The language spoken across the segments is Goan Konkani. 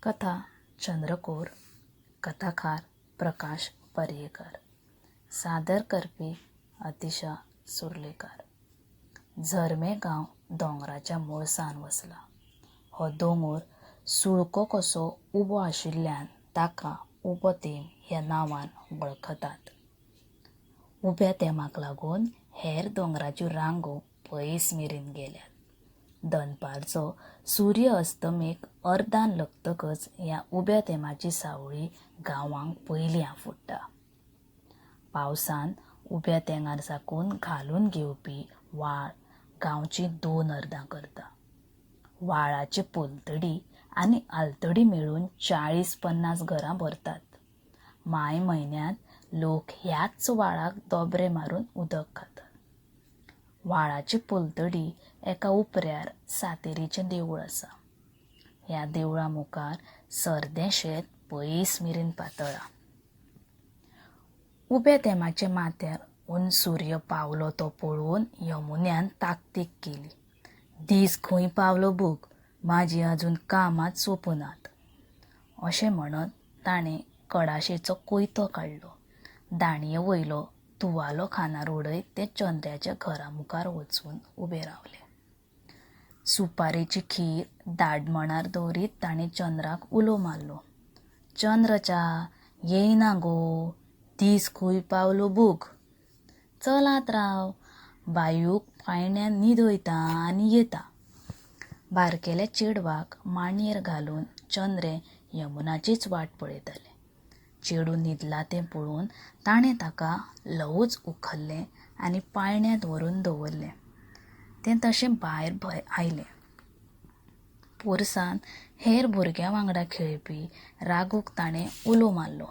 कथा चंद्रकोर, कथाकार प्रकाश पर्येकर, सादर करपी अतिशा सुर्लेकार. झरमे गांव दोंगराच्या मुळसान वसला. हो दोंगर सुळको कसो उबो आशिल्ल्यान ताका उबो तेम ह्या नांवान वळखतात. उब्या तेमाक लागून हेर दोंगराच्यो रांगो पयस मेरेन गेल्यात. दनपारचो सूर्य अस्तमेक अर्दान लागतकच ह्या उब्या तेमाची सावळी गांवांक पयलीं आफुडटा. पावसान उब्या तेंगार साकून घालून घेवपी व्हाळ गांवची दोन अर्दां करता. व्हाळाचे पलतडी आनी आलतडी मेळून 40-50 घरां भरतात. माय म्हयन्यांत लोक ह्याच व्हाळाक दोबरे मारून उदक खातात. व्हाळाचे पलतडी एका उपऱ्यार सातेरीचें देवूळ आसा. ह्या देवळा मुखार सरदें शेत पयस मेरेन पातळ्ळां. उब्या तेमाच्या माथ्यार उन सूर्य पावलो तो पळोवन यमुन्यान ताकतीक केली. दीस खंय पावलो बघ, म्हाजी अजून कामांच सोंपुनात, अशें म्हणत ताणें कडाशेचो कोयतो काडलो. दाणये वयलो तुवालो खानार उडयत तें चंद्र्याच्या घरा मुखार वचून उबें रावलें. सुपारेची खीर दाडमणार दवरीत ताणें चंद्राक उलो मारलो, चंद्रच्या येयना गो, दीस खंय पावलो बघ. चलात राव, बायूक पायण्यान न्हिदयता आनी येता. बारकेल्या चेडवाक मांडयेर घालून चंद्रें यमुनाचीच वाट पळयतालें. चेडूं न्हिदलां तें पळोवन ताणें ताका ल्हवूच उखल्लें आनी पाळण्यांत व्हरून दवरलें. तें तशें भायर आयलें. पोरसांत हेर भुरग्यां वांगडा खेळपी राघूक ताणें उलो मारलो,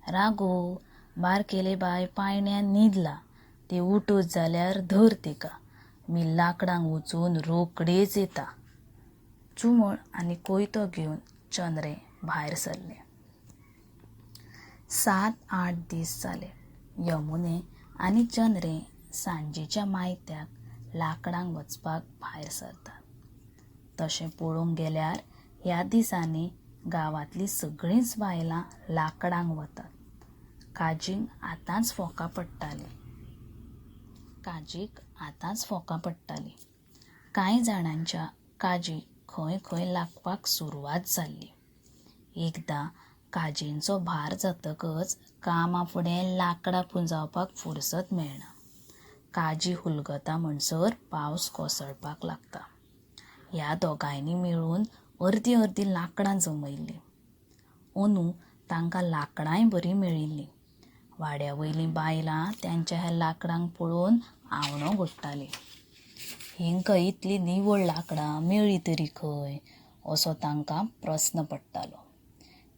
राघू, बारकेले बाय पाळण्यांत न्हिदला, ती उठत जाल्यार धर तिका, मी लाकडांक वचून रोखडेच येता. चुमळ आनी कोयतो घेवन चंद्रें भायर सरलें. 7-8 दीस जाले. यमुने आनी चंद्रें सांजेच्या मायत्याक लाकडांक वचपाक भायर सरतात. तशें पळोवंक गेल्यार ह्या दिसांनी गांवांतलीं सगळींच बायलां लाकडांक वतात. काजींक आतांच फोकां पडटालीं. काजीक आतांच फोकां पडटालीं. कांय जाणांच्या काजी खंय खंय लागपाक सुरवात जाल्ली. एकदां काजींचो भार जातकच कामा फुडें लाकडां पुंजावपाक फुरसत मेळना. काजी हुलगता म्हणसर पावस कोसळपाक लागता. ह्या दोगांयनी मेळून अर्दी अर्दी लाकडां जमयल्लीं. अंदू तांकां लाकडांय बरीं मेळिल्लीं. वाड्या वयलीं बायलां त्यांच्या ह्या लाकडांक पळोवन आवणो घोडटालीं. हिंकां इतलीं निवळ लाकडां मेळ्ळीं तरी खंय, असो तांकां प्रस्न पडटालो.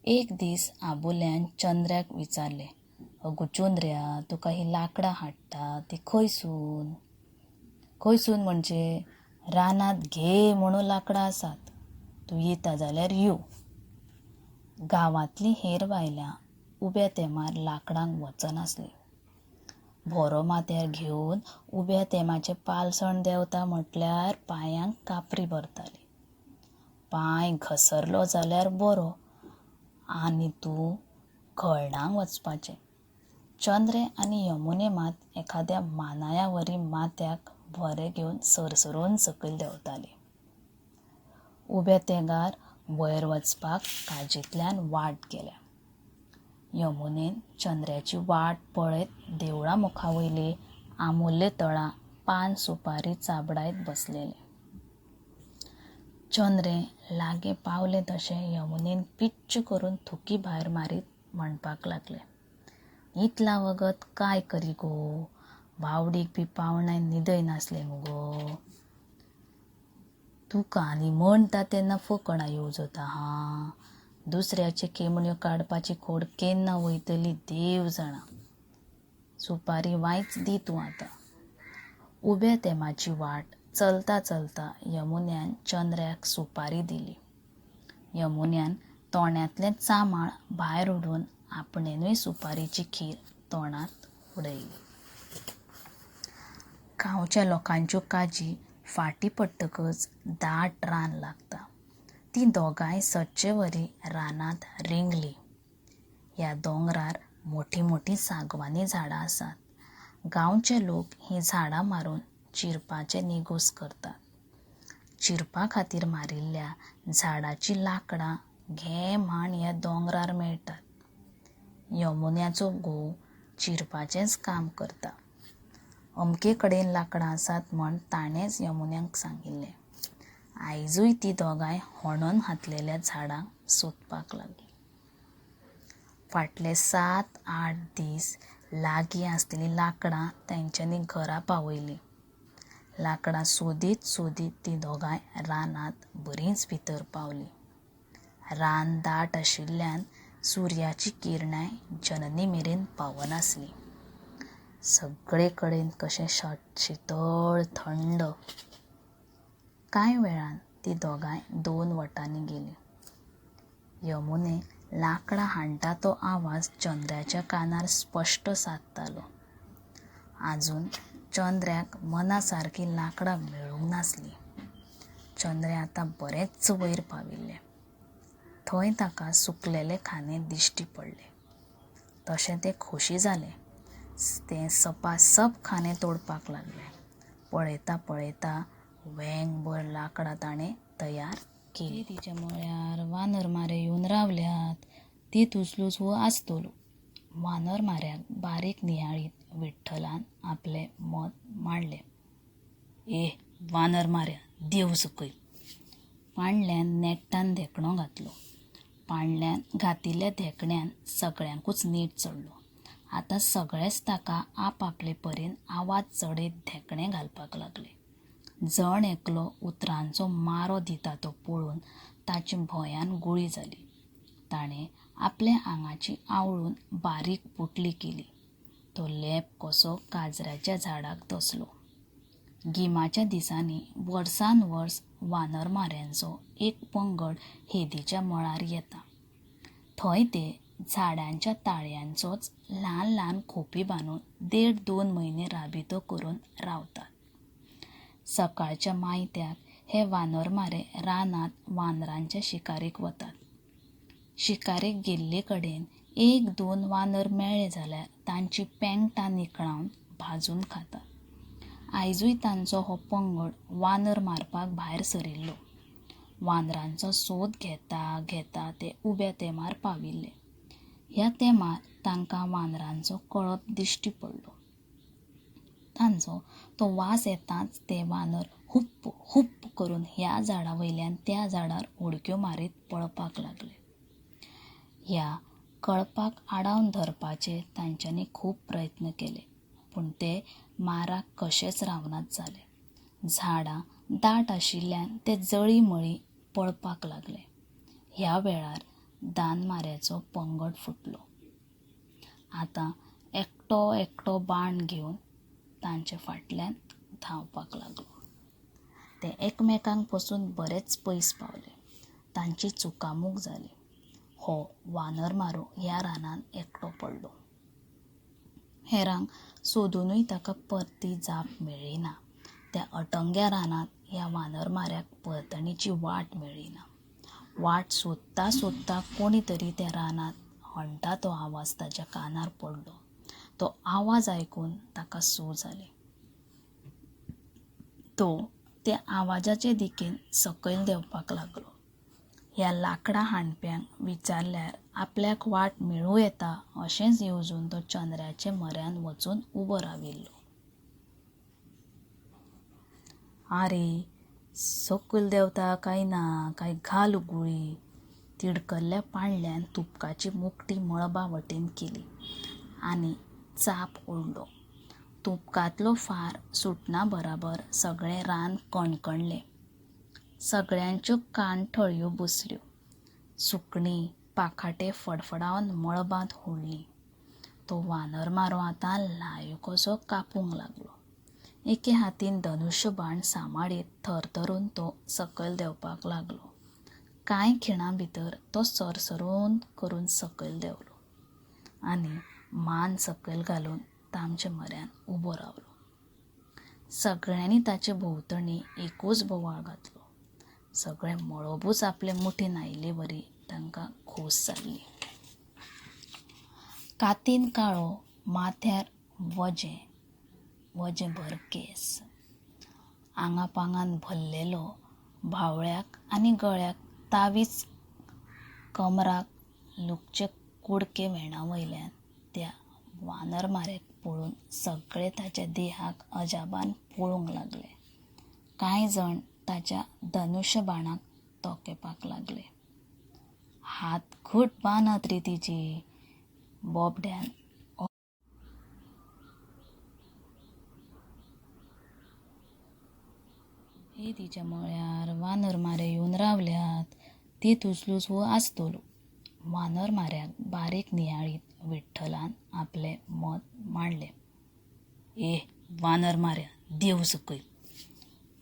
एक दीस आबोल्यान चंद्र्याक विचारलें, अगो चंद्र्या, तुका हीं लाकडां हाडटा ती खंयसून? खंयसून म्हणजे रानांत घे म्हणून लाकडां आसात, तूं येता जाल्यार यो. गांवांतलीं हेर बायलां उब्या तेमार लाकडांक वचनासलीं. भोरो माथ्यार घेवन उब्या तेमाचें पालसण देंवता म्हटल्यार पांयांक कापरी भरताली. पांय घसरलो जाल्यार बरो आनी तूं घळणाक वचपाचें. चंद्रें आनी यमुने मात एखाद्या मानाया वरी माथ्याक भोरे घेवन सरसरून सकयल देंवतालीं. उब्या तेंगार वयर वचपाक काजींतल्यान वाट गेल्या. यमुनेन चंद्र्याची वाट पळयत देवळा मुखावयले आमुल्ले तळा पान सुपारी चाबडायत बसलेलें. चंद्रें लागीं पावलें तशें यमुनेन पिच्च करून थुकी भायर मारीत म्हणपाक लागलें, इतला वगत काय करी गो, बावडीक बी पावणाय न्हिदय नासलें मुगो. तुका आनी म्हणटा तेन्ना फकणां येवजता हां, दुसऱ्याचे केमण्यो काडपाची खोड केन्ना वयतली देव जाणा. सुपारी वायच दी तूं आतां. उब्या तेमाची वाट चलता चलता यमुन्यान चंद्र्याक सुपारी दिली. यमुन्यान तोंडांतलें चामाळ भायर उडोवन आपणेनूय सुपारीची खीर तोंडांत उडयली. गांवच्या लोकांच्यो काजी फाटीं पडटकच दाट रान लागता. तीं दोगांय सदचेवरी रानांत रिंगलीं. ह्या दोंगरार मोटीं मोटीं सागवानी झाडां आसात. गांवचे लोक हीं झाडां मारून चिरपाचें निगोस करतात. चिरपा खातीर मारिल्ल्या झाडाचीं लांकडां घे म्हण ह्या दोंगरार मेळटात. यमुन्याचो घोव चिरपाचेंच काम करता. अमके कडेन लांकडां आसात म्हण ताणेंच यमुन्याक सांगिल्लें. आयजूय तीं दोगांय होणोन घातलेल्या झाडांक सोदपाक लागलीं. फाटले 7-8 दीस लागीं आसलेलीं लांकडां तेंच्यांनी घरा पावयलीं. लांकडां सोदीत सोदीत तीं दोगांय रानांत बरींच भितर पावलीं. रान दाट आशिल्ल्यान सुर्याची किरणांय जननी मेरेन पावनासलीं. सगळे कडेन कशें शितळ थंड. कांय वेळान तीं दोगांय 2 वटांनी गेलीं. यमुने लांकडां हाणटा तो आवाज चंद्र्याच्या कानार स्पश्ट सादतालो. आजून चंद्र्याक मना सारकीं लांकडां मेळूंक नासलीं. चंद्रें आतां बरेंच वयर पाविल्लें. थंय ताका सुकलेले खांदे दिश्टी पडले. तशें तें खोशी जालें. तें सपासप खांदे तोडपाक लागलें. पळयता पळयता वेंगभर लांकडां ताणें तयार केली. तिच्या मळ्यार वानर मारे येवन रावल्यात, ती तुसलोच हो आसतलो. वानर माऱ्याक बारीक नियाळीत विठ्ठलान आपलें मत मांडलें. ए वानर माऱ्या, देव सकयल. पांडल्यान नेट्टान धेंकणो घातलो. पांडल्यान घातिल्ल्या धेंकण्यान सगळ्यांकूच नीट चडलो. आतां सगळेच ताका आपआपले परीन आवाज चडयत धेंकणे घालपाक लागले. जण एकलो उतरांचो मारो दिता तो पळोवन ताची भंयान गुळी जाली. ताणें आपल्या आंगाची आवळून बारीक पोटली केली. तो लेप कसो काजऱ्याच्या झाडाक दसलो. गिमाच्या दिसांनी वर्सान वर्स वानरमाऱ्यांचो एक पंगड हेदीच्या मळार येता. थंय ते झाडांच्या ताळयांचोच ल्हान ल्हान खोपी बांदून 1.5-2 म्हयने राबितो करून रावतात. सकाळच्या मायत्याक हे वानरमारे रानांत वानरांच्या शिकारेक वतात. शिकारेक गेल्ले कडेन 1-2 वानर मेळ्ळे जाल्यार तांची पेंगटां निकळावन भाजून खातात. आयजूय तांचो हो पंगड वानर मारपाक भायर सरिल्लो. वानरांचो सोद घेता घेता ते उब्या तेंमार पाविल्ले. ह्या तेंमार तांकां वानरांचो कळप दिश्टी पडलो. तांचो तो वास येताच ते वानर हुप्प हुप्प करून ह्या झाडा वयल्यान त्या झाडार उडक्यो मारीत पळपाक लागले. ह्या कळपाक आडावन धरपाचे तांच्यांनी खूब प्रयत्न केले, पूण ते माराक कशेच रावनात जाले. झाडां दाट आशिल्ल्यान ते जळींमळीं पळपाक लागले. ह्या वेळार दानमाऱ्याचो पंगड फुटलो. आतां एकटो एकटो बाण घेवन तांचे फाटल्यान धांवपाक लागलो. ते एकमेकांक पसून बरेच पयस पावले. तांची चुकामूक जाली. हो वानरमारो ह्या रानांत एकटो पडलो. हेरांक सोदुनूय ताका परती जाप मेळ्ळी ना. त्या अटंग्या रानांत ह्या वानरमाऱ्याक परतणीची वाट मेळ्ळी ना. वाट सोदता सोदता कोणी तरी त्या रानांत हणटा तो आवाज ताच्या कानार पडलो. तो आवाज आयकून ताका सू जालें. तो त्या आवाजाचे दिकेन सकयल देंवपाक लागलो. ह्या लांकडां हाणप्यांक विचारल्यार आपल्याक वाट मेळूं येता अशेंच येवजून तो चंद्र्याचे म्हऱ्यांत वचून उबो राविल्लो. आरे, सकयल देंवता काय ना काय घाल गुळी. तिडकल्ल्या पांडल्यान तुपकाची मुकटी मळबा वटेन केली आनी चाप ओडलो. तुपकांतलो फार सुटना बराबर सगळें रान कणकणलें. सगळ्यांच्यो कानठळयो बसल्यो. सुकणीं पाखाटे फडफडावन मळबांत हुडलीं. तो वानरमारो आतां ल्हायो कसो कापूंक लागलो. एके हातीन धनुष्यबाण सांबाळीत थरथरून तो सकयल देंवपाक लागलो. कांय खिणां भितर तो सरसरून करून सकयल देंवलो आनी मान सकयल घालून तांचे म्हऱ्यांत उबो रावलो. सगळ्यांनी ताचे भोंवतणी एकूच बोवाळ घातलो. सगळें मळबूच आपले मुठीन आयिल्ले वरी तांकां खोस जाल्ली. कातीन काळो, माथ्यार वजें, वजें भर केंस, आंगापांगान भरलेलो, भावळ्याक आनी गळ्याक तावीज, कमराक लुकचे कुडके वेणा वयल्यान त्या वानरमाऱ्याक पळोवन सगळे ताच्या देहाक अजाबान पळोवंक लागले. कांय जाण ताच्या धनुष्यबाणाक तोखेपाक लागले. हात घट बांदात रे तिची, बोबड्यान हे तिच्या मळ्यार वानरमारे येवन रावल्यात, ती तुसलूच हो आसतलो. वानरमाऱ्याक बारीक नियाळीत विठ्ठलान आपलें मत मांडलें. ए वानरमाऱ्या, देव सकयल.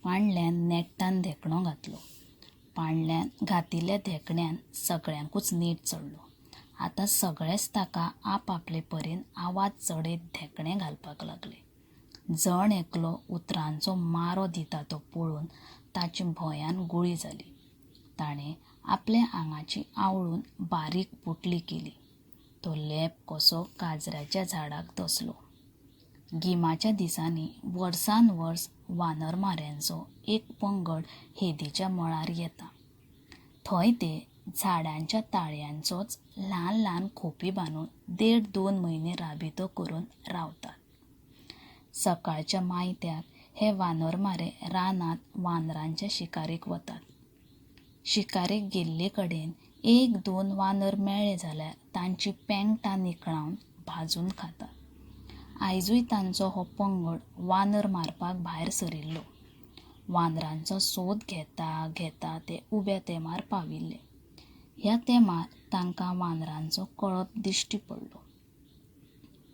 पांडल्यान नेट्टान धेंकणो घातलो. पांडल्यान घातिल्ल्या धेंकण्यान सगळ्यांकूच नेट चडलो. आतां सगळेच ताका आपआपले परीन आवाज चडयत धेंकणे घालपाक लागले. जण एकलो उतरांचो मारो दिता तो पळोवन ताची भंयान गुळी जाली. ताणें आपल्या आंगाची आवळून बारीक पोटली केली. तो लेप कसो काजऱ्याच्या झाडाक दसलो. गिमाच्या दिसांनी वर्सान वर्स वानरमाऱ्यांचो एक पंगड हेदीच्या मळार येता. थंय ते झाडांच्या ताळयांचोच ल्हान ल्हान खोपी बांदून 1.5-2 म्हयने राबितो करून रावतात. सकाळच्या मायत्याक हे वानरमारे रानांत वानरांच्या शिकारेक वतात. शिकारेक गेल्ले कडेन 1-2 वानर मेळ्ळे जाल्यार तांची पेंगटां निकळावन भाजून खातात. आयजूय तांचो हो पंगड वानर मारपाक भायर सरिल्लो. वानरांचो सोद घेता घेता ते उब्या तेंमार पाविल्ले. ह्या तेंमार तांकां वानरांचो कळप दिश्टी पडलो.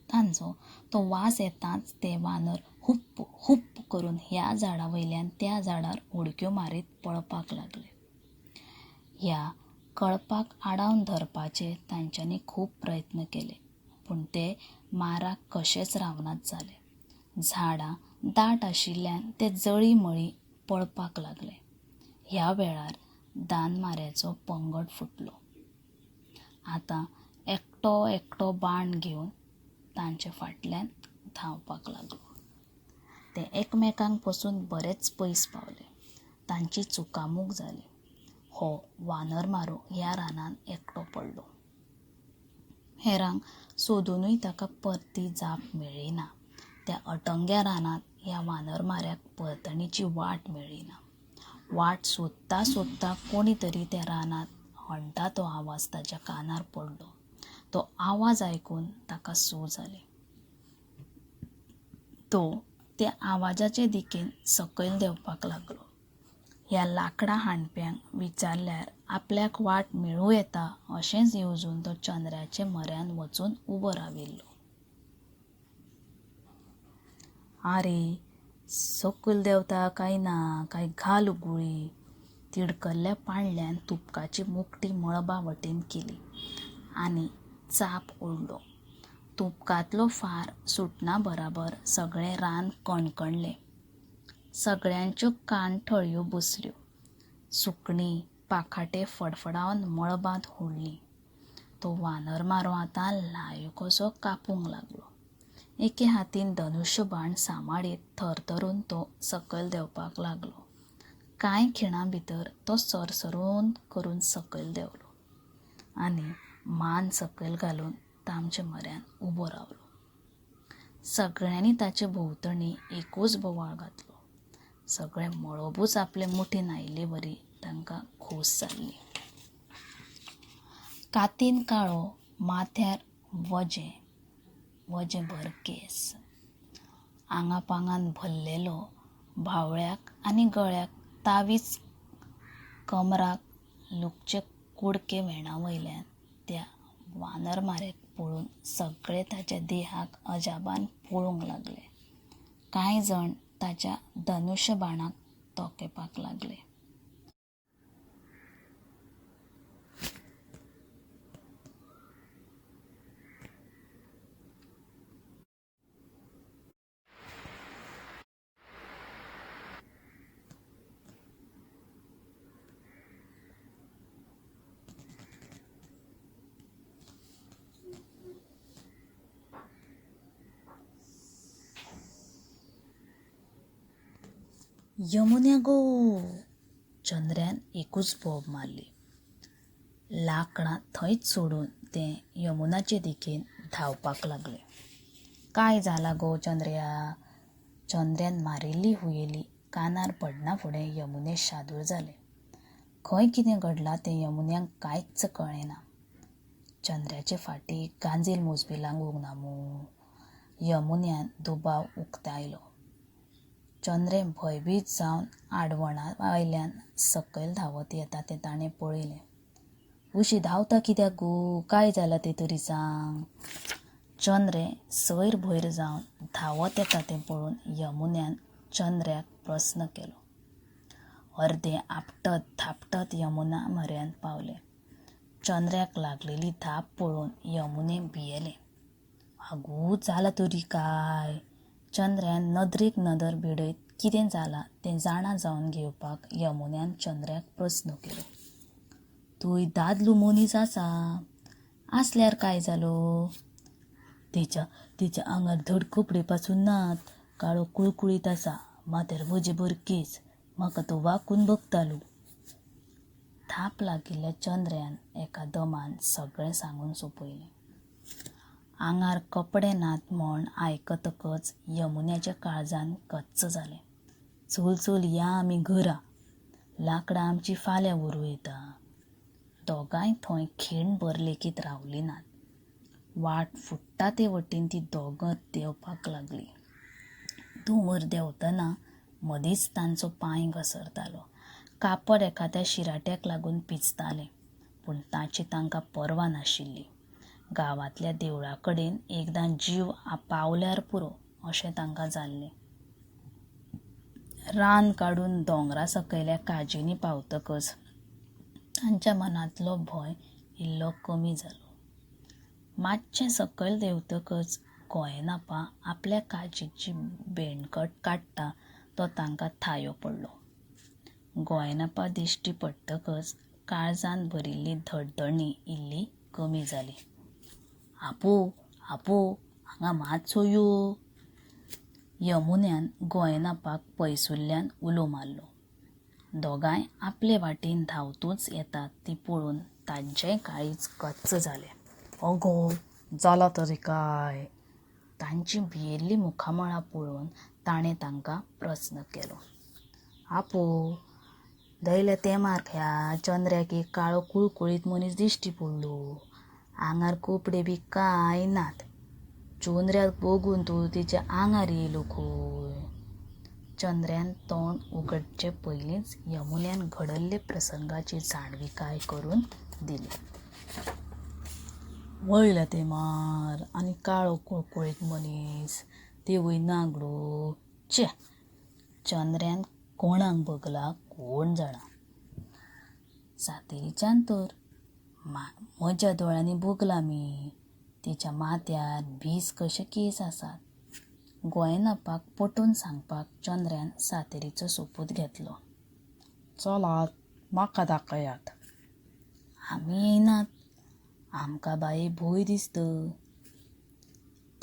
तांचो तो वास येताच ते वानर हुप्प हुप्प करून ह्या झाडा वयल्यान त्या झाडार उडक्यो मारीत पळपाक लागले. ह्या कळपाक आडावन धरपाचे तांच्यांनी खूब प्रयत्न केले, पूण ते माराक कशेच रावनात जाले. झाडां दाट आशिल्ल्यान ते जळींमळीं पळपाक लागले. ह्या वेळार दानमाऱ्याचो पंगड फुटलो. आतां एकटो एकटो बाण घेवन तांचे फाटल्यान धांवपाक लागलो. ते एकमेकांक पसून बरेच पयस पावले. तांची चुकामूक जाली. हो वानरमारो ह्या रानांत एकटो पडलो. हेरांक सोदुनूय ताका परती जाप मेळ्ळी ना. त्या अटंग्या रानांत ह्या वानरमाऱ्याक परतणीची वाट मेळ्ळी ना. वाट सोदता सोदता कोणी तरी त्या रानांत हणटा तो आवाज ताच्या कानार पडलो. तो आवाज आयकून ताका सू जालें. तो त्या आवाजाचे दिकेन सकयल देंवपाक लागलो. ह्या लाकडां हाणप्यांक विचारल्यार आपल्याक वाट मेळूं येता अशेंच येवजून तो चंद्राचे म्हऱ्यांत वचून उबो राविल्लो. आरे, सकयल देंवता काय ना काय घाल गुळी. तिडकल्ल्या पांडल्यान तुपकाची मुकटी मळबा वटेन केली आनी चाप ओडलो. तुपकांतलो फार सुटना बराबर सगळें रान कणकणलें. सगळ्यांच्यो कानठळयो बसल्यो. सुकणीं पाखाटे फडफडावन मळबांत हुडलीं. तो वानरमारो आतां ल्हायो कसो कापूंक लागलो. एके हातीन धनुष्यबाण सांबाळीत थरथरून तो सकयल देंवपाक लागलो. कांय खिणां भितर तो सरसरून करून सकयल देंवलो आनी मान सकयल घालून तांचे म्हऱ्यांत उबो रावलो. सगळ्यांनी ताचे भोंवतणी एकूच बोवाळ घातलो. सगळें मळबूच आपले मुठीन आयिल्ले वरी तांकां खोस जाल्ली. कातीन काळो, माथ्यार वजें, वजें भर केंस, आंगापांगान भरलेलो, भावळ्याक आनी गळ्याक तावीज, कमराक लुकचे कुडके वेणा वयल्यान त्या वानरमाऱ्याक पळोवन सगळे ताच्या देहाक अजाबान पळोवंक लागले. कांय जाण ताच्या धनुष्यबाणाक तोखेपाक लागले. यमुन्या गो! चंद्र्यान एकूच बोब मारली. लाकडां थंयच सोडून तें यमुनाचे दिकेन धांवपाक लागलें. काय जालां गो चंद्र्या? चंद्र्यान मारिल्ली हुयेली कानार पडना फुडें यमुनें शादूर जालें. खंय कितें घडलां तें यमुन्याक कांयच कळ्ळें ना. चंद्र्याचे फाटीक गांजील मोजपी लागूंक ना मूं? यमुन्यान दुबाव उक्तायलो. चंद्रें भंयभीत जावन आडवणा वयल्यान सकयल धांवत येता तें ताणें पळयलें. अशी धांवता कित्याक गो? काय जालां तें तरी सांग. चंद्रें सैरभैर जावन धांवत येता तें पळोवन यमुन्यान चंद्र्याक प्रस्न केलो. अर्दें आपटत थापटत यमुना म्हऱ्यांत पावलें. चंद्र्याक लागलेली धाप पळोवन यमुनें भियेलें. आगो, जालां तरी काय? चंद्र्यान नदरेक नदर भिडयत कितें जालां तें जाणा जावन घेवपाक यमुन्यान चंद्र्याक प्रस्न केलो. तूंय दादलो मनीस आसा. आसल्यार काय जालो? तेच्या आंगार धड कपडे पासून नात. काळो कुळकुळीत आसा. माथ्यार वजेभर केंस. म्हाका तो वाकून बगतालो. धाप लागिल्ल्या चंद्र्यान एका दमान सगळें सांगून सोंपयलें. आंगार कपडे नात म्हण आयकतकच यमुन्याच्या काळजान कच्च जालें. चल चल या आमी घरा. लाकडां आमची फाल्यां व्हरूं येता. दोगांय थंय खीणभर लेगीत रावलीं नात. वाट फुट्टा ते वटेन ती दोंगर देंवपाक लागली. दोंगर देंवतना मदींच तांचो पांय घसरतालो. कापड एखाद्या शिराट्याक लागून पिजतालें. पूण ताची तांकां पर्वा नाशिल्ली. गांवांतल्या देवळा कडेन एकदां जीव पावल्यार पुरो अशें तांकां जाल्लें. रान काडून दोंगरा सकयल्या काजींनी पावतकच तांच्या मनांतलो भंय इल्लो कमी जालो. मातशें सकयल देंवतकच गोयेनापा आपल्या काजीची बेणकट काडटा तो तांकां थायो पडलो. गोयेनापा दिश्टी पडटकच काळजान भरिल्ली धडधडणी इल्ली कमी जाली. आपो आपो, हांगा मातसो यो. यमुन्यान गोयेनापाक पयसुल्ल्यान उलो मारलो. दोगांय आपले वाटेन धांवतूच येतात ती पळोवन तांचेंय काळीज कच्च जालें. अगो, जालां तरी काय? तांचीं भियेल्लीं मुखामळां पळोवन ताणें तांकां प्रस्न केलो. आपो, दयल्या तेमार ह्या चंद्र्याक एक काळो कुळकुळीत मनीस दिश्टी पडलो. आंगार कपडे बी कांय नात. चंद्र्याक बगून तो तेच्या आंगार येयलो खंय. चंद्र्यान तोंड उगडचे पयलींच यमुन्यान घडल्ले प्रसंगाची जाणविकाय करून दिली. वयल्या तेमार आनी काळो कुळकुळीत मनीस, तेवूय नागडो. चे, चंद्र्यान कोणाक बगला कोण जाणा. सातेरीच्यान तर म्हज्या दोळ्यांनी बगला मी. तेच्या माथ्यार भीस कशे केंस आसात. गोयेनापाक पटोवन सांगपाक चंद्र्यान सातेरीचो सोपूत घेतलो. चलात, म्हाका दाखयात. आमी येयनात. आमकां बाये भंय दिसता.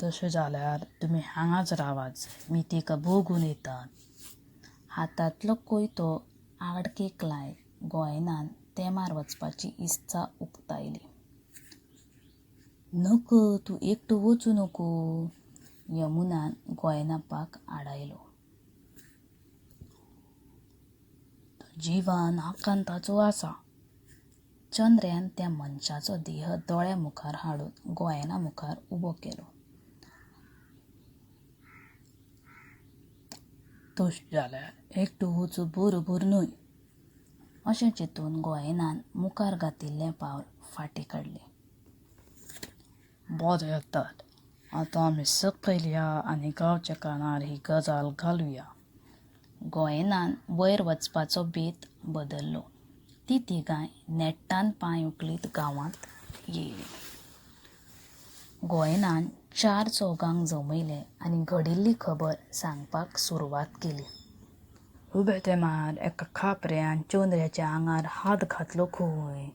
तशें जाल्यार तुमी हांगाच रावात. मी तिका बगून येतात. हातांतलो कोयतो आडकेक लायत गोयेनान तेमार वचपाची इत्सा उक्तायली. नको, तूं एकटो वचूं नको. यमुनान गोयेनापाक आडायलो. तो जिवान आकांताचो आसा. चंद्र्यान त्या मनशाचो देह दोळ्या मुखार हाडून गोयेना मुखार उबो केलो. तशें जाल्यार एकटो वचूं बरोबर न्हय अशें चिंतून गोयेनान मुखार घातिल्लें पावल फाटीं काडलें. बरें तर, आतां आमी सकयल या आनी गांवच्या कानार ही गजाल घालुया. गोयेनान वयर वचपाचो बेत बदल्लो. ती तिगांय नेट्टान पांय उखलीत गांवांत येयलीं. गोयेनान चार चौगांक जमयले आनी घडिल्ली खबर सांगपाक सुरवात केली. उबे तेमार एका खापऱ्यान चंद्र्याच्या आंगार हात घातलो खंय.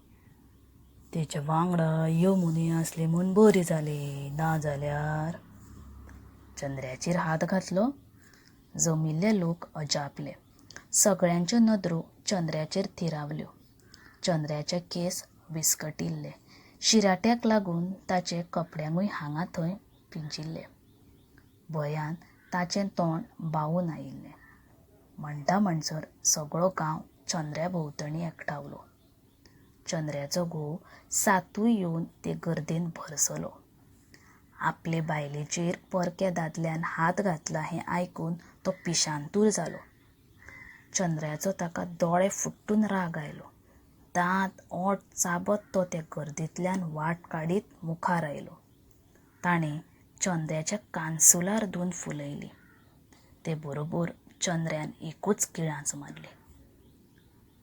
तेच्या वांगडा यमुनी आसली म्हूण बरी जाली, नाजाल्यार. चंद्र्याचेर हात घातलो? जमिल्ले लोक अजापले. सगळ्यांच्यो नदरो चंद्र्याचेर थिरावल्यो. चंद्र्याचे केंस विस्कटिल्ले. शिराट्याक लागून ताचे कपड्यांकूय हांगा थंय पिंजिल्ले. भंयान ताचें तोंड बावून आयिल्लें. म्हणटा म्हणसर सगळो गांव चंद्र्या भोंवतणी एकठावलो. चंद्र्याचो घोव सातूय येवन ते गर्देन भरसलो. आपले बायलेचेर परक्या दादल्यान हात घातला हें आयकून तो पिशांतूर जालो. चंद्र्याचो ताका दोळे फुट्टून राग आयलो. दांत ओंठ चाबत तो त्या गर्देंतल्यान वाट काडीत मुखार आयलो. ताणें चंद्र्याच्या कानसुलार दोन फुलयली. ते बरोबर चंद्र्यान एकूच किळांच मारली,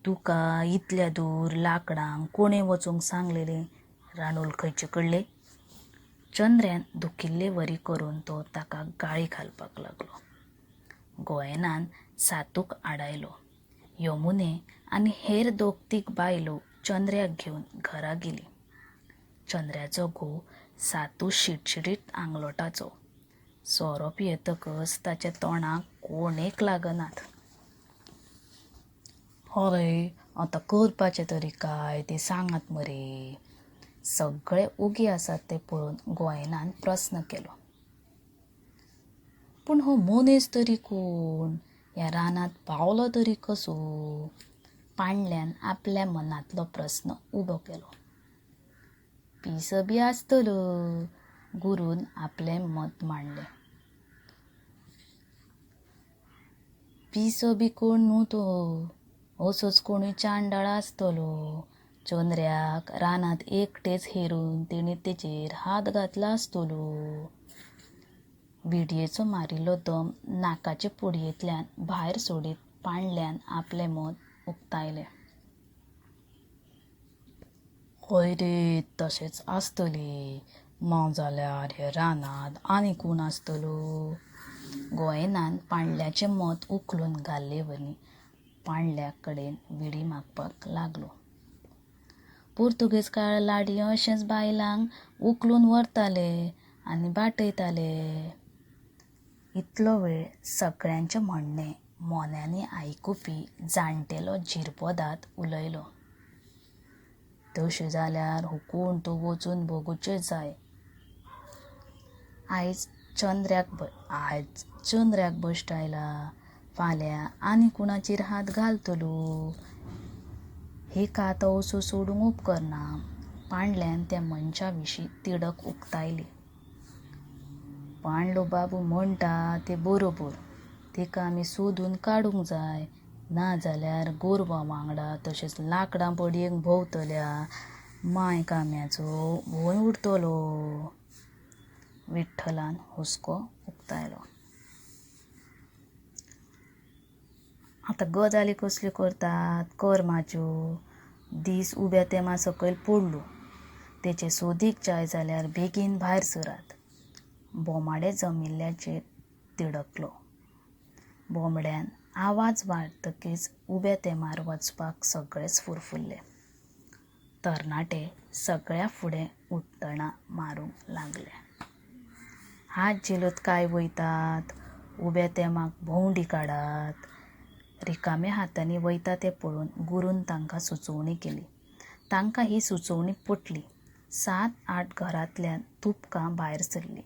तुका इतल्या दूर लाकडांक कोणें वचूंक सांगलेलें रानूल खंयचे कडले? चंद्र्यान दुखिल्ले वरी करून तो ताका गाळी घालपाक लागलो. गोयनान सातूक आडायलो. यमुने आनी हेर दोग तीग बायलो चंद्र्याक घेवन घरा गेली. चंद्र्याचो घोव सातू शिटशिटीत आंगलोटाचो. सोरो पियेतकच ताच्या तोंडाक कोण एक लागनात. हय, आतां करपाचें तरी काय तें सांगात मरे. सगळे ओगी आसात ते पळोवन गोयनान प्रस्न केलो. पूण हो मनीस तरी कोण? ह्या रानांत पावलो तरी कसो? पांडल्यान आपल्या मनांतलो प्रस्न उबो केलो. पिसो बी आसतलो, गुरून आपलें मत मांडलें. पिसो बी कोण न्हू तो, असोच कोणूय चांडाळ आसतलो. चंद्र्याक रानांत एकटेच हेरून तेणी तेचेर हात घातला आसतलो. विडयेचो मारिल्लो दम नाकाचे पुडयेंतल्यान भायर सोडीत पांडल्यान आपलें मत उक्तायलें. हय रे, तशेंच आसतलें. ना जाल्यार ह्या रानांत आनी कोण आसतलो? गोयनान पांडल्याचें मत उखलून घाल्ले वरी पांडल्या कडेन विडी मागपाक लागलो. पुर्तुगेज काळ लाडी अशेंच बायलांक उखलून व्हरताले आनी बाटयताले. इतलो वेळ सगळ्यांचें म्हणणें मोन्यांनी आयकुपी जाणटेलो झिरपोदाद उलयलो. तशें जाल्यार हो कोण तो वचून बगूचें जाय. आयज चंद्र्याक बश्टायला, फाल्यां आनी कोणाचेर हात घालतलो. हेका आतां असो सोडूंक उपकरना. पांडल्यान त्या मनशा विशीं तिडक उक्तायली. पांडलो बाबू म्हणटा तें बरोबर. तेका आमी सोदून काडूंक जाय. ना जाल्यार गोरवां वांगडा तशेंच लाकडां बडयेक भोंवतल्या माय काम्याचो भंय उरतलो. विठ्ठलान हुस्को उक्तायलो. आतां गजाली कसल्यो करतात कर्माच्यो. दीस उब्या तेमा सकयल पडलो. तेचे सोदीक जाय जाल्यार बेगीन भायर सरात. बोमाडे जमिल्ल्याचेर तिडकलो. बोमड्यान आवाज वाडतकीच उब्या तेमार वचपाक सगळेच फुरफुरले. तरणाटे सगळ्या फुडें उडटणां मारूंक लागले. हात झेलत काय वयतात? उब्या तेमाक भोंवडी काडात. रिकाम्या हातांनी वयता तें पळोवन गुरून तांकां सुचोवणी केली. तांकां ही सुचोवणी पटली. 7-8 घरांतल्यान तुबकां भायर सरलीं.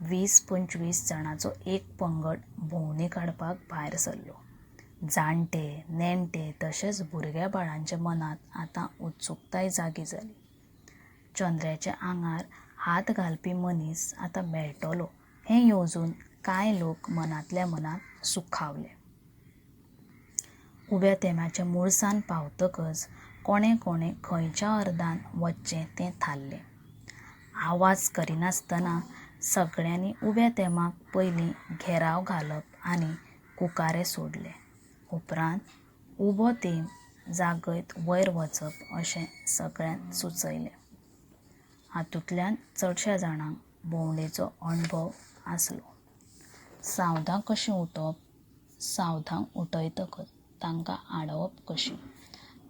20-25 जाणांचो एक पंगड भोंवडी काडपाक भायर सरलो. जाणटे, नेणटे तशेंच भुरग्या बाळांच्या मनांत आतां उत्सुकताय जागी जाली. चंद्र्याच्या आंगार हात घालपी मनीस आतां मेळटलो हें येवजून कांय लोक मनांतल्या मनांत सुखावले. उब्या तेमाच्या मुळसान पावतकच कोणें कोणें खंयच्या अर्दान वचचें तें थारलें. आवाज करिनासतना सगळ्यांनी उब्या तेमाक पयलीं घेराव घालप आनी कुकारे सोडले. उपरांत उबो तेम जागयत वयर वचप अशें सगळ्यांक सुचयलें. हातूंतल्यान चडश्या जाणांक भोंवडेचो अणभव आसलो. सावदां कशीं उठप, सावदांक उठयतकच तांकां आडोवप कशीं,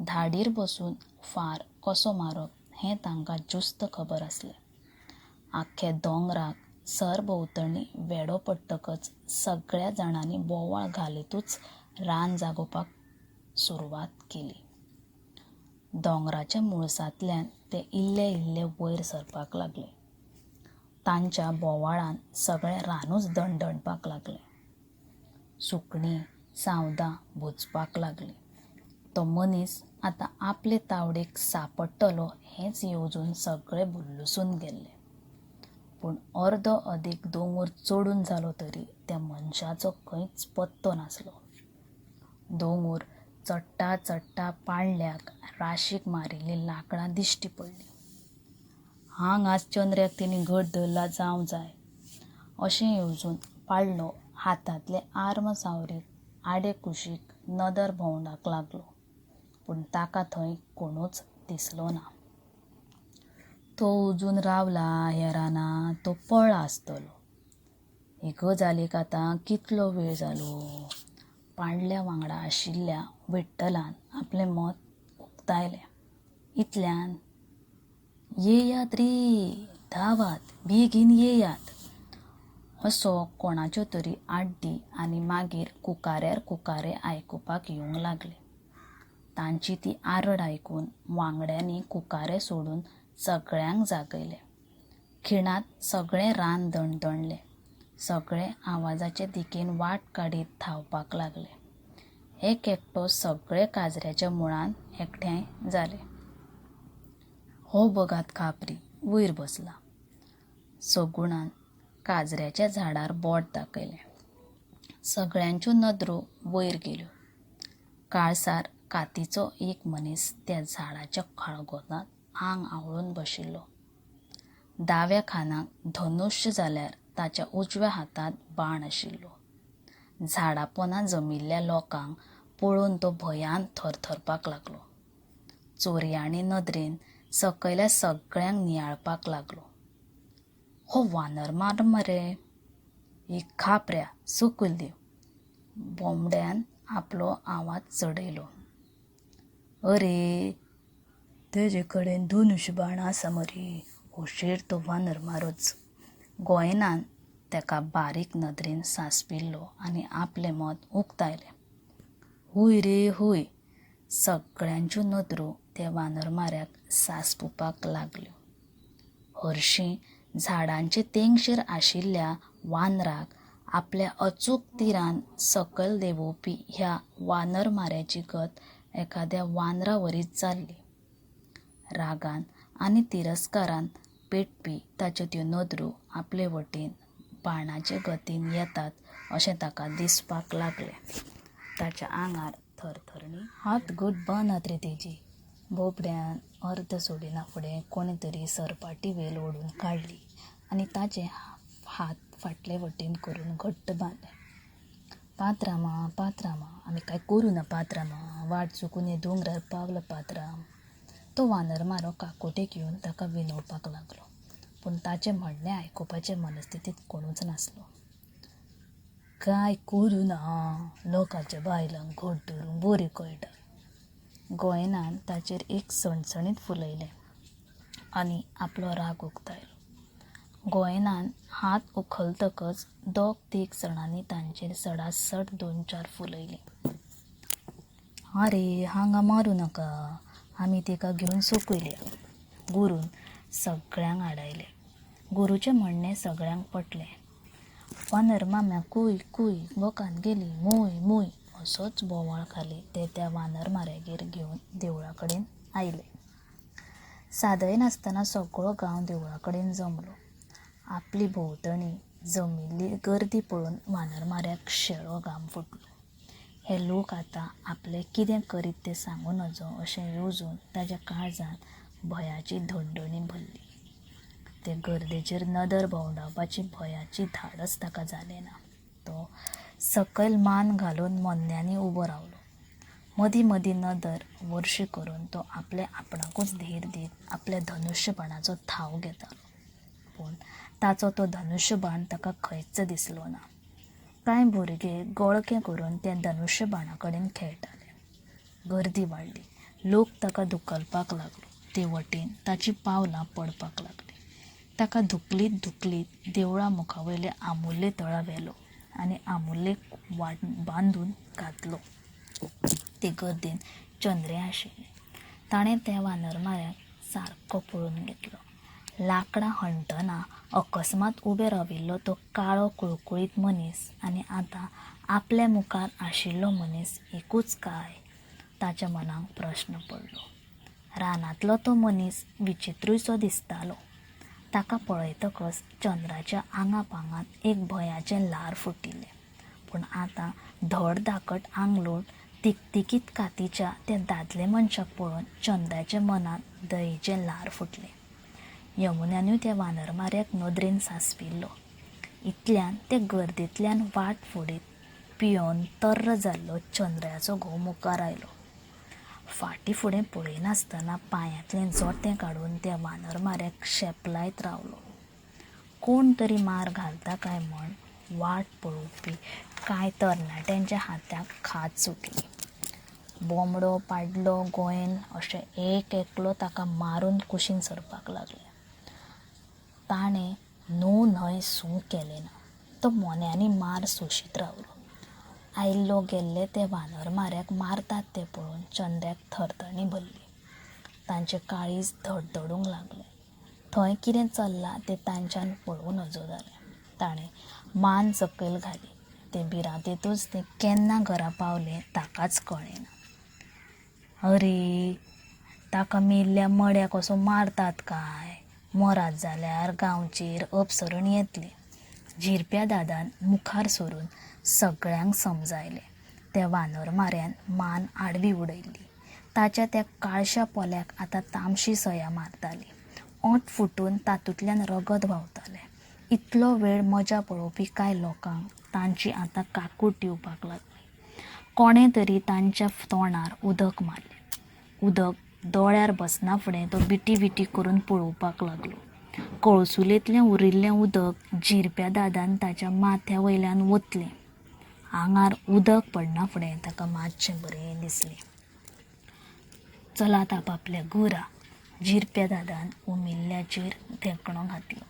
धाडीर बसून फार कसो मारप हें तांकां ज्युस्त खबर आसलें. आख्ख्या दोंगराक सरभोंवतणी वेडो पडटकच सगळ्या जाणांनी बोवाळ घालीतूच रान जागोवपाक सुरवात केली. दोंगराच्या मुळसांतल्यान ते इल्ले इल्ले वयर सरपाक लागले. तांच्या बोवाळान सगळें रानूच दणदणपाक लागलें. सुकणीं सावदां भुजपाक लागलीं. तो मनीस आतां आपले तावडेक सांपडटलो हेंच येवजून सगळे भुल्लुसून गेल्ले. पूण अर्दो अदीक दोंगर चडून जालो तरी त्या मनशाचो खंयच पत्तो नासलो. दोंगर चडटा चडटा पाडल्याक राशीक मारिल्लीं लांकडां दिश्टी पडलीं. हांगाच चंद्र्याक तेणी घट धरला जावं जाय अशें येवजून पाडलो हातांतलें आर्म सांवरीत आडे कुशीक नदर भोंवडाक लागलो. पूण ताका थंय कोणूच दिसलो ना. तो अजून रावला ह्या रानांत, तो पळ्ळा आसतलो. हे गजालीक आतां कितलो वेळ जालो. पांडल्या वांगडा आशिल्ल्या विठ्ठलान आपलें मत उक्तायलें. इतल्यान येयात रे, धावात, बेगीन येयात असो कोणाच्यो तरी आड्डी आनी मागीर कुकाऱ्यार कुकारे आयकुपाक येवंक लागले. तांची ती आरड आयकून वांगड्यांनी कुकारे सोडून सगळ्यांक जागयले. खिणांत सगळें रान दणदणलें. सगळे आवाजाचे दिकेन वाट काडीत धांवपाक लागले. एक एकटो सगळे काजऱ्याच्या मुळांत एकठांय जाले. हो बघात खापरी वयर बसला. सगुणान काजऱ्याच्या झाडार बोट दाखयलें. सगळ्यांच्यो नदरो वयर गेल्यो. काळसार कातीचो एक मनीस त्या झाडाच्या खळगोतांत आंग आवळून बशिल्लो. दाव्या खांदाक धनुष्य जाल्यार ताच्या उजव्या हातांत बाण आशिल्लो. झाडापोना जमिल्ल्या लोकांक पळोवन तो भंयान थरथरपाक लागलो. चोरयाणी नदरेन सकयल्या सगळ्यांक नियाळपाक लागलो. हो वानरमार मरे, एक खापऱ्या सकयल देव. बोमड्यान आपलो आवाज चडयलो. अरे तेजे कडेन धनुष्य बाण आसा मरे, होशेर तो वानरमारूच. गोयनान ताका बारीक नदरेन सांसपिल्लो आनी आपलें मत उक्तायलें. हूय रे हूय. सगळ्यांच्यो नदरो त्या वानरमाऱ्याक सांसपुपाक लागल्यो. हरशीं झाडांचे तेंगशेर आशिल्ल्या वानराक आपल्या अचूक तिरान सकयल देंवोवपी ह्या वानरमाऱ्याची गत एखाद्या वानरा वरीच जाल्ली. रागान आनी तिरस्कारान पेटपी ताच्यो त्यो नदरो आपले वटेन बाणाचे गतीन येतात अशें ताका दिसपाक लागलें. ताच्या आंगार थरथरणी हात घट बांदात रे तेजी. बोबड्यान अर्द सोडिना फुडें कोणें तरी सरपाटी वेल ओडून काडली आनी ताचे हात फाटले वटेन करून घट्ट बांदले. पात्रामा पात्रामा, आमी कांय करूं ना पात्रामा, वाट चुकून हे दोंगरार पावला पात्राम. तो वानरमारो काकोटेक येवन ताका विनोवपाक लागलो. पूण ताचें म्हणणें आयकुपाचे मनस्थितींत कोणूच नासलो. कांय करूं ना, लोकांच्या बायलांक घट धरूंक बरें कळटा. गोयनान ताचेर एक सणसणीत फुलयलें आनी आपलो राग उक्तायलो. गोयनान हात उखलतकच दोग तीग जाणांनी तांचेर सडासड दोन चार फुलयलीं. आरे हांगा मारूं नाका, आमी तिका घेवन सकयल या. गुरून सगळ्यांक आडायले. गुरूचें म्हणणें सगळ्यांक पटलें. वानर माम्या कूय कूय बोकान गेली मूय मूय असोच बोवाळ घाली ते त्या वानर माऱ्यागेर घेवन देवळा कडेन आयले. सादय नासतना सगळो गांव देवळा कडेन जमलो. आपली भोंवतणी जमिल्ली गर्दी पळोवन वानरमाऱ्याक शेळो घाम फुटलो. हे लोक आतां आपलें कितें करीत तें सांगूं नजो अशें येवजून ताच्या काळजांत भंयाची धणधणी भरली. ते गर्देचेर नदर भोंवडावपाची भंयाची धाडस ताका जालें ना. तो सकयल मान घालून मोन्यांनी उबो रावलो. मदीं मदीं नदर वरशी करून तो आपल्या आपणाकूच धीर दीत आपल्या धनुष्यबाणाचो थाव घेतालो. पूण ताचो तो धनुष्यबाण ताका खंयच दिसलो ना. कांय भुरगे गोळके करून त्या धनुष्यबाणा कडेन खेळटाले. गर्दी वाडली. लोक ताका धुकलपाक लागलो. ते वटेन ताचीं पावलां पडपाक लागलीं. ताका धुकलीत धुकलीत देवळा मुखावयले आमुल्ले तळा व्हेलो आनी आमुल्ले वाट बांदून घातलो. ते गर्देन चंद्रें आशिल्लें. ताणें त्या वानरमाऱ्याक सारको पळोवन घेतलो. लांकडां हणटना अकस्मात उबे राविल्लो तो काळो कुळकुळीत मनीस आनी आतां आपल्या मुखार आशिल्लो मनीस एकूच काय? ताच्या मनाक प्रस्न पडलो. रानांतलो तो मनीस विचित्रूयसो दिसतालो. ताका पळयतकच चंद्राच्या आंगा पांगांत एक भंयाचें ल्हार फुटिल्लें. पूण आतां धड धाकट आंगलोट तिकतिकीत कातीच्या त्या दादले मनशाक पळोवन चंद्राच्या मनांत दयेचें ल्हार फुटलें. यमुन्यानूय त्या वानरमाऱ्याक नदरेन सांसपिल्लो. इतल्यान ते गर्देंतल्यान वाट फोडीत पियोवन तर्र जाल्लो चंद्र्याचो घोव मुखार आयलो. फाटीं फुडें पळयनासतना पांयांतलें जोतें काडून त्या वानरमाऱ्याक शेपलायत रावलो. कोण तरी मार घालता काय म्हण वाट पळोवपी कांय तरणाट्यांच्या हाताक खाज सुटली. बोमडो, पाडलो, गोयन अशें एक एकलो ताका मारून कुशीन सरपाक लागले. ताणें न्हू न्हय सूं केलें ना. तो मोन्यांनी मार सोंशीत रावलो. आयिल्लो गेल्ले ते वानरमाऱ्याक मारतात तें पळोवन चंद्र्याक थरथरणी भरली. तांचें काळीज धडधडूंक लागलें. थंय कितें चल्लां तें तांच्यान पळोवं नजो जालें. ताणें मान सकयल घाली. ते भिरांतेंतूच तें केन्ना घरा पावलें ताकाच कळ्ळें ना. अरे, ताका मेल्ल्या मड्याक असो मारतात काय? मरात जाल्यार गांवचेर अपसरण येतलें. झिरप्या दादान मुखार सरून सगळ्यांक समजायलें. त्या वानरमाऱ्यान मान आडवी उडयल्ली. ताच्या त्या काळशा पोल्याक आतां तांबशी सया मारताली. ओंठ फुटून तातूंतल्यान रगत व्हांवतालें. इतलो वेळ मजा पळोवपी कांय लोकांक तांची आतां काकूट येवपाक लागली. कोणें तरी तांच्या तोंडार उदक मारलें. उदक दोळ्यार बसना फुडें तो बिटी बिटी करून पळोवपाक लागलो. कळसुलेंतलें उरिल्लें उदक झिरप्या दादान ताच्या माथ्या वयल्यान ओतलें. आंगार उदक पडना फुडें ताका मातशें बरें दिसलें. चलात आपापल्या घरा. झिरप्या दादान उमिल्ल्याचेर धेंकणो घातलो.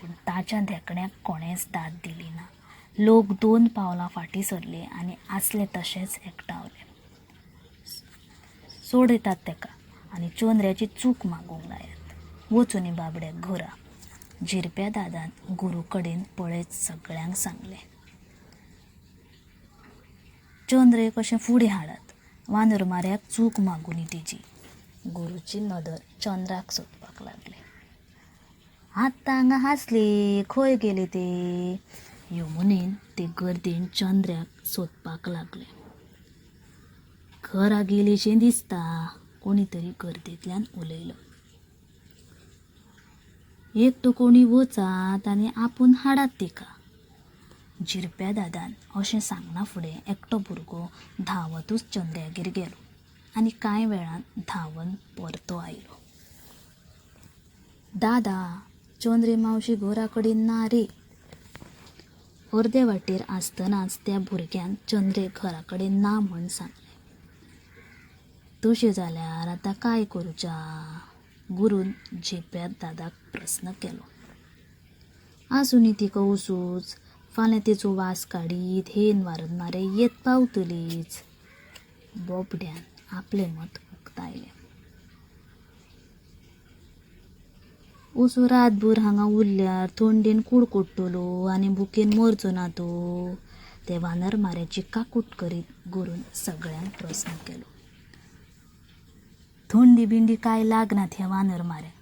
पूण ताच्या धेंकण्याक कोणेंच दाद दिली ना. लोक 2 पावलां फाटीं सरले आनी आसले तशेंच एकठावले. सोडयतात ताका आनी चंद्र्याची चूक मागूंक लायात. वचुनी बाबड्याक घरा. झिरप्या दादान गुरू कडेन पळयत सगळ्यांक सांगलें, चंद्रे कशें फुडें हाडात, वानरमाऱ्याक चूक मागुनी तेजी. गुरूची नदर चंद्राक सोदपाक लागली. आत्तां हांगा हांसली, खंय गेली ती? यमुनेन ते गर्देन चंद्र्याक सोदपाक लागले. घरा गेलीशें दिसता, कोणी तरी गर्देंतल्यान उलयलो. एकटो कोणी वचात आनी आपूण हाडात तिका. झिरप्या दादान अशें सांगना फुडें एकटो भुरगो धांवतूच चंद्र्यागेर गेलो आनी कांय वेळान धांवन परतो आयलो. दादा, चंद्रे मावशी घरा कडेन ना रे. अर्दे वाटेर आसतनाच त्या भुरग्यान चंद्रे घरा कडेन ना म्हण सांगलें. तशें जाल्यार आतां काय करुच्या? गुरून झिरप्या दादाक प्रस्न केलो. आसूनी तिका वसूच, फाल्यां तेचो वास काडीत हेन वारनमारे येत पावतलीच. बोबड्यान आपलें मत उक्तायलें. असो रातभर हांगा उरल्यार थंडेन कुडकुडटलो आनी भुकेन मरचो ना तो. ते वानरमाऱ्याची काकूट करीत गुरून सगळ्यांक प्रस्न केलो. थंडी बिंडी काय लागनात ह्या वानरमाऱ्याक.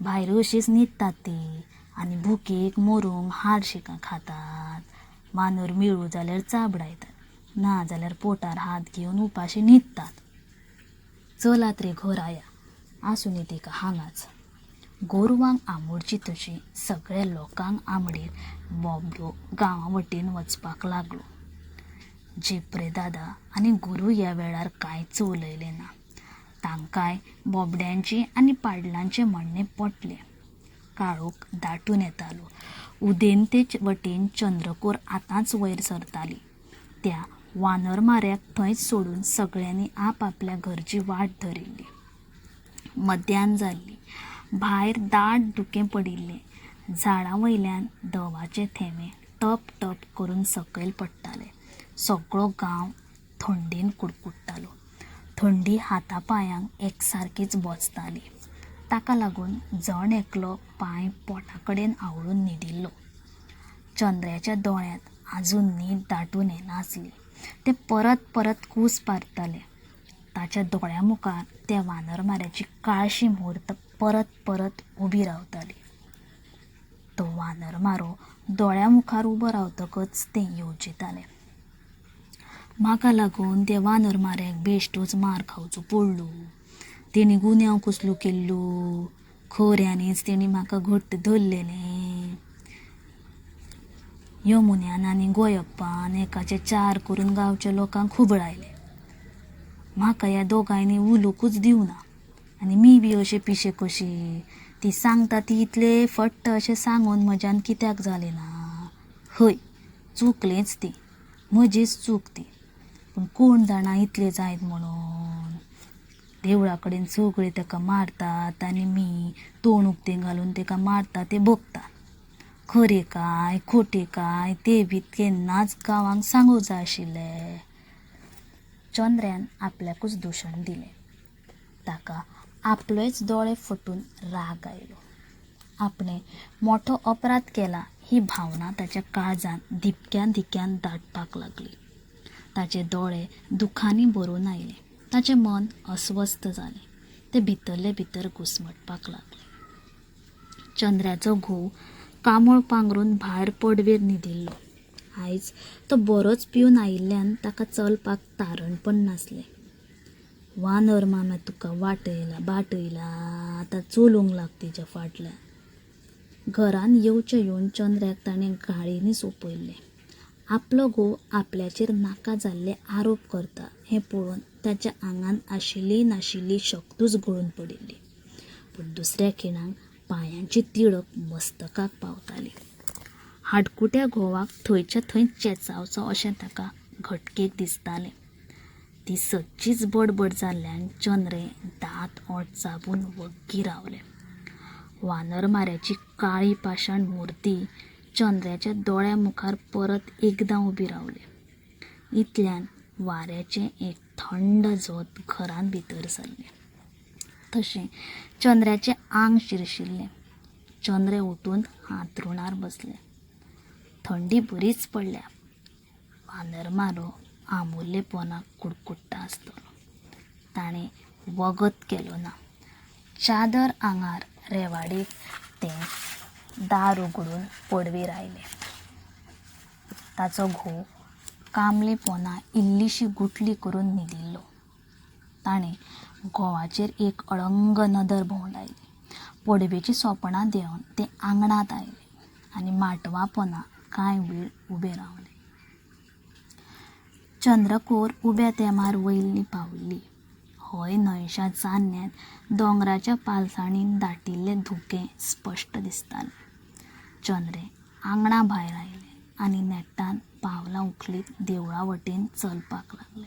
भायर अशीच न्हिदतात ती आनी भुकेक मरूंक हाडशिकां खातात. वानर मेळू जाल्यार चाबडायतात, ना जाल्यार पोटार हात घेवन उपाशी न्हिदतात. चलात रे घरा या, आसूनी तिका हांगाच. गोरवांक आमुडची तशी सगळ्या लोकांक आमडीत बोबडो गांवा वटेन वचपाक लागलो. झिरपे दादा आनी गुरू ह्या वेळार कांयच उलयले ना. तांकांय बोबड्यांची आनी पाडलांचें म्हणणें पटलें. काळोख दाटून येतालो. उदेंते वटेन चंद्रकोर आतांच वयर सरताली. त्या वानरमाऱ्याक थंयच सोडून सगळ्यांनी आपापल्या घरची वाट धरिल्ली. मध्यान जाल्ली. भायर दाट धुकें पडिल्लें. झाडां वयल्यान दवाचे थेंबे टप टप करून सकयल पडटाले. सगळो गांव थंडेन कुडकुडटालो. थंडी हाता पांयांक एकसारकीच बोचताली. ताका लागून जण एकलो पांय पोटा कडेन आवळून न्हिदिल्लो. चंद्र्याच्या दोळ्यांत आजून न्हीद दाटून येनासली. तें परत परत कूस मारतालें. ताच्या दोळ्यां मुखार त्या वानरमाऱ्याची काळशी म्हूर्त परत परत उबी रावताली. तो वानरमारो दोळ्यां मुखार उबो रावतकच तें येवजितालें, म्हाका लागून त्या वानरमाऱ्याक बेश्टोच मार खावचो पडलो. तेणी गुन्यांव कसलो केल्लो? खऱ्यांनीच तेणी म्हाका घट्ट धरलेलें. यमुन्यान आनी गोयप्पान एकाचे चार करून गांवच्या लोकांक खुबळायले. म्हाका ह्या दोगांयनी उलोवंकूच दिवना आनी मी बी अशें पिशे कशी ती सांगता ती इतले फट्ट अशें सांगून म्हज्यान कित्याक जालें ना? हय, चुकलेंच ती, म्हजीच चूक ती. पूण कोण जाणा इतलें जायत म्हणून. देवळा कडेन सगळीं ताका मारतात आनी मी तोंड उक्तें घालून ताका मारता तें भोगता. खरें काय खोटें काय तें बी केन्नाच गांवांक सांगूंक जाय आशिल्लें. चंद्र्यान आपल्याकूच दुशण दिलें. ताका आपलेच दोळे फुटून राग आयलो. आपणें मोठो अपराध केला ही भावना ताच्या काळजांत दिपक्यान दिक्यान दाटपाक लागली. ताचे दोळे दुखांनी भरून आयले. ताचें मन अस्वस्थ जालें. तें भितरले भितर घुस्मटपाक लागलें. चंद्र्याचो घोव कांबळ पांगरून भायर पडवेर न्हिदिल्लो. आयज तो बरोच पिवन आयिल्ल्यान ताका चलपाक तारणपण नासलें. वानर मामा तुका वाटयला बाटयला, आतां चलूंक लाग तिच्या फाटल्यान. घरान येवचें येवन चंद्र्याक ताणें गाळींनी सोंपयल्लें. आपलो घोव आपल्याचेर नाका जाल्ले आरोप करता हें पळोवन ताच्या आंगांत आशिल्ली नाशिल्ली शक्तूच गळून पडिल्ली. पूण दुसऱ्या खिणाक पांयांची तिडक मस्तकाक पावताली. हाडकुट्या घोवाक थंयच्या थंय चेंचावचो अशें ताका घटकेक दिसतालें. ती सदचीच बडबड जाल्ल्यान चंद्रें दांत ओंठ चाबून वग्गी रावलें. वानरमाऱ्याची काळी पाशाण मुर्ती चंद्र्याच्या दोळ्यां मुखार परत एकदां उबी रावली. इतल्यान वाऱ्याचें एक थंड झोत घरांत भितर सरलें. तशें चंद्र्याचें आंग शिरशिरलें. चंद्रें उठून हांतरुणार बसलें. थंडी बरीच पडल्या. वानरमारो आमुल्ले पोनाक कुडकुडटा आसतलो. ताणें वगत केलो ना. चादर आंगार रेवाडीत तें दार उगडून पडवेर आयलें. ताचो घोव कांबळे पोना इल्लीशी गुटली करून न्हिदिल्लो. ताणें घोवाचेर एक अळंग नदर भोंवडायली. पडवेचीं सोपणां देंवन तें आंगणांत आयलें आनी माटवा पोना कांय वेळ उबें रावलें. चंद्रकोर उब्या तेंमार वयली पाविल्ली. हय न्हयशा चान्न्यांत दोंगराच्या पालसाणीन दाटिल्लें धुकें स्पश्ट दिसतालें. चंद्रें आंगणा भायर आयलें आनी नेट्टान पावलां उखलीत देवळा वटेन चलपाक लागलें.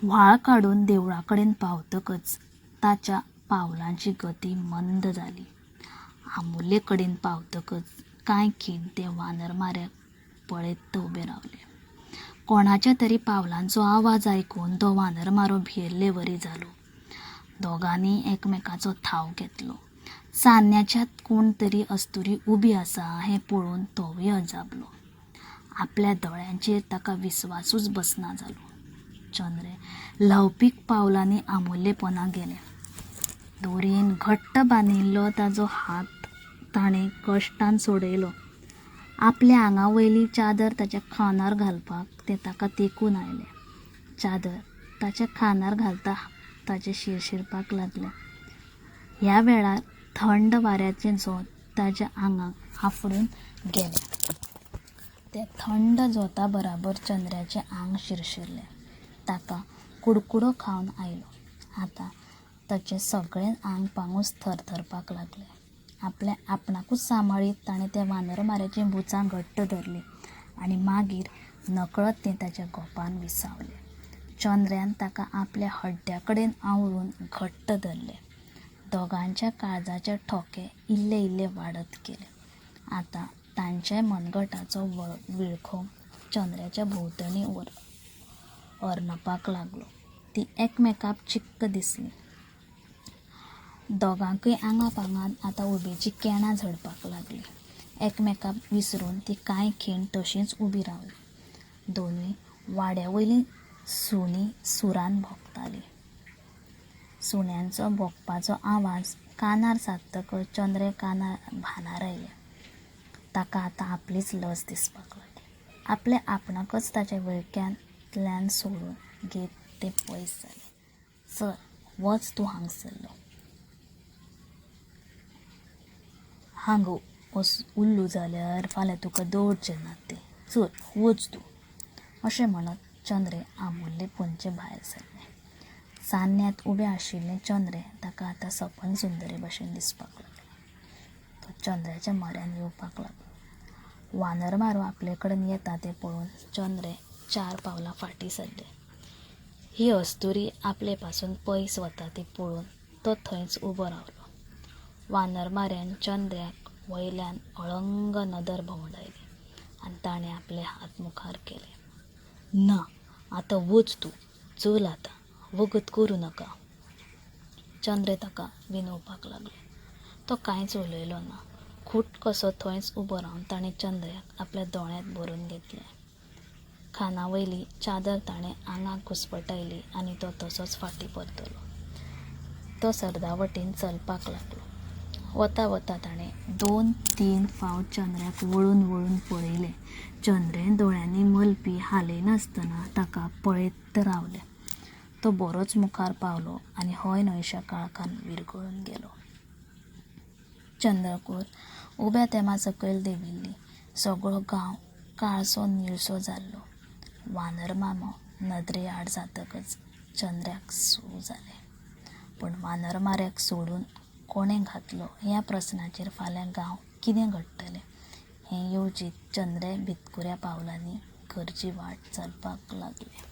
व्हाळ काडून देवळा कडेन पावतकच ताच्या पावलांची गती मंद जाली. आमुल्ले कडेन पावतकच कांय खीण तें वानरमाऱ्याक पळयत उबें रावलें. कोणाच्या तरी पावलांचो आवाज आयकून तो वानरमारो भियेल्ले वरी जालो. दोगांनी एकमेकाचो थाव घेतलो. चान्न्याच्यात कोण तरी अस्तुरी उबी आसा हें पळोवन तोवूय अजापलो. आपल्या दोळ्यांचेर ताका विस्वासूच बसना जालो. चंद्रें ल्हवपीक पावलांनी आमुल्ले पोना गेलें. दोरयेन घट्ट बांदिल्लो ताजो हात ताणें कश्टान सोडयलो. आपल्या आंगा वयली चादर ताच्या खांदार घालपाक तें ताका तेंकून आयलें. चादर ताच्या खांदार घालता ताचें शिरशिरपाक लागलें. ह्या वेळार थंड वाऱ्याचें झोत ताच्या आंगाक आफडून गेलें. त्या थंड झोता बराबर चंद्र्याचें आंग शिरशिरलें. ताका कुडकुडो खावन आयलो. आतां ताचें सगळें आंग पांगूच थरथरपाक लागलें. आपल्या आपणाकूच सांबाळीत ताणें त्या वानरमाऱ्याचीं बुचां घट्ट धरलीं आनी मागीर नकळत तें ताच्या गोपान विसावलें. चंद्र्यान ताका आपल्या हड्ड्या कडेन आवळून घट्ट धरलें. दोगांच्या काळजाचे ठोके इल्ले इल्ले वाडत गेले. आतां तांच्याय मनगटाचो विळखो चंद्र्याच्या भोंवतणी अर्नपाक लागलो. तीं एकमेकाक चिक्क दिसलीं. दोगांकय आंगा पांगांत आतां उबेचीं केणां झडपाक लागलीं. एकमेकाक विसरून तीं कांय खीण तशींच उबीं रावलीं. दोनूय वाड्या वयलीं सुणीं सुरान भोंकतालीं. सुण्यांचो भोंकपाचो आवाज कानार सादतकच चंद्रें कानार भानार आयलें. ताका आतां आपलीच लज दिसपाक लागली. आपले आपणाकच ताच्या विळख्यांतल्यान सोडून घेत तें पयस जालें. चल, वच तूं हांगसरलो. हांगा उरलो जाल्यार फाल्यां तुका दवरचे नात ते. चल, वच तूं. अशें म्हणत चंद्रें आमुल्ले पोंदचे भायर सरलें. चान्न्यांत उबें आशिल्लें चंद्रें ताका आतां सपन सुंदरे भशेन दिसपाक लागलें. तो चंद्र्याच्या म्हऱ्यांत येवपाक लागलो. वानरमारो आपले कडेन येता तें पळोवन चंद्रें 4 पावलां फाटीं सरलें. ही अस्तुरी आपले पासून पयस वता ती पळोवन तो थंयच उबो रावलो. वानरमाऱ्यान चंद्र्याक वयल्यान अळंग नदर भोंवडायली आनी ताणें आपले हात मुखार केले. ना, आतां वच तूं. चल आतां, वगत करूं नाका. चंद्रें ताका विनोवपाक लागलें. तो कांयच उलयलो ना. खूट कसो थंयच उबो रावन ताणें चंद्र्याक आपल्या दोळ्यांत भरून घेतलें. खाना वयली चादर ताणें आंगाक घुस्पटायली आनी तो तसोच फाटीं परतलो. तो सरदा वटेन चलपाक लागलो. वता वता ताणें 2-3 फावट चंद्र्याक वळून वळून पळयलें. चंद्रें दोळ्यांनी मलपी हालयनासतना ताका पळयत रावलें. तो बरोच मुखार पावलो आनी हय न्हयशा काळखान विरगळून गेलो. चंद्रकोर उब्या तेंमा सकयल देंविल्ली. सगळो गांव काळसो निळसो जाल्लो. वानरमामो नदरे आड जातकच चंद्र्याक सू जालें. पूण वानरमाऱ्याक सोडून कोणें घातलो ह्या प्रस्नाचेर फाल्यां गांव कितें घडटलें हें येवजीत चंद्रें भितकुऱ्या पावलांनी घरची वाट चलपाक लागलें.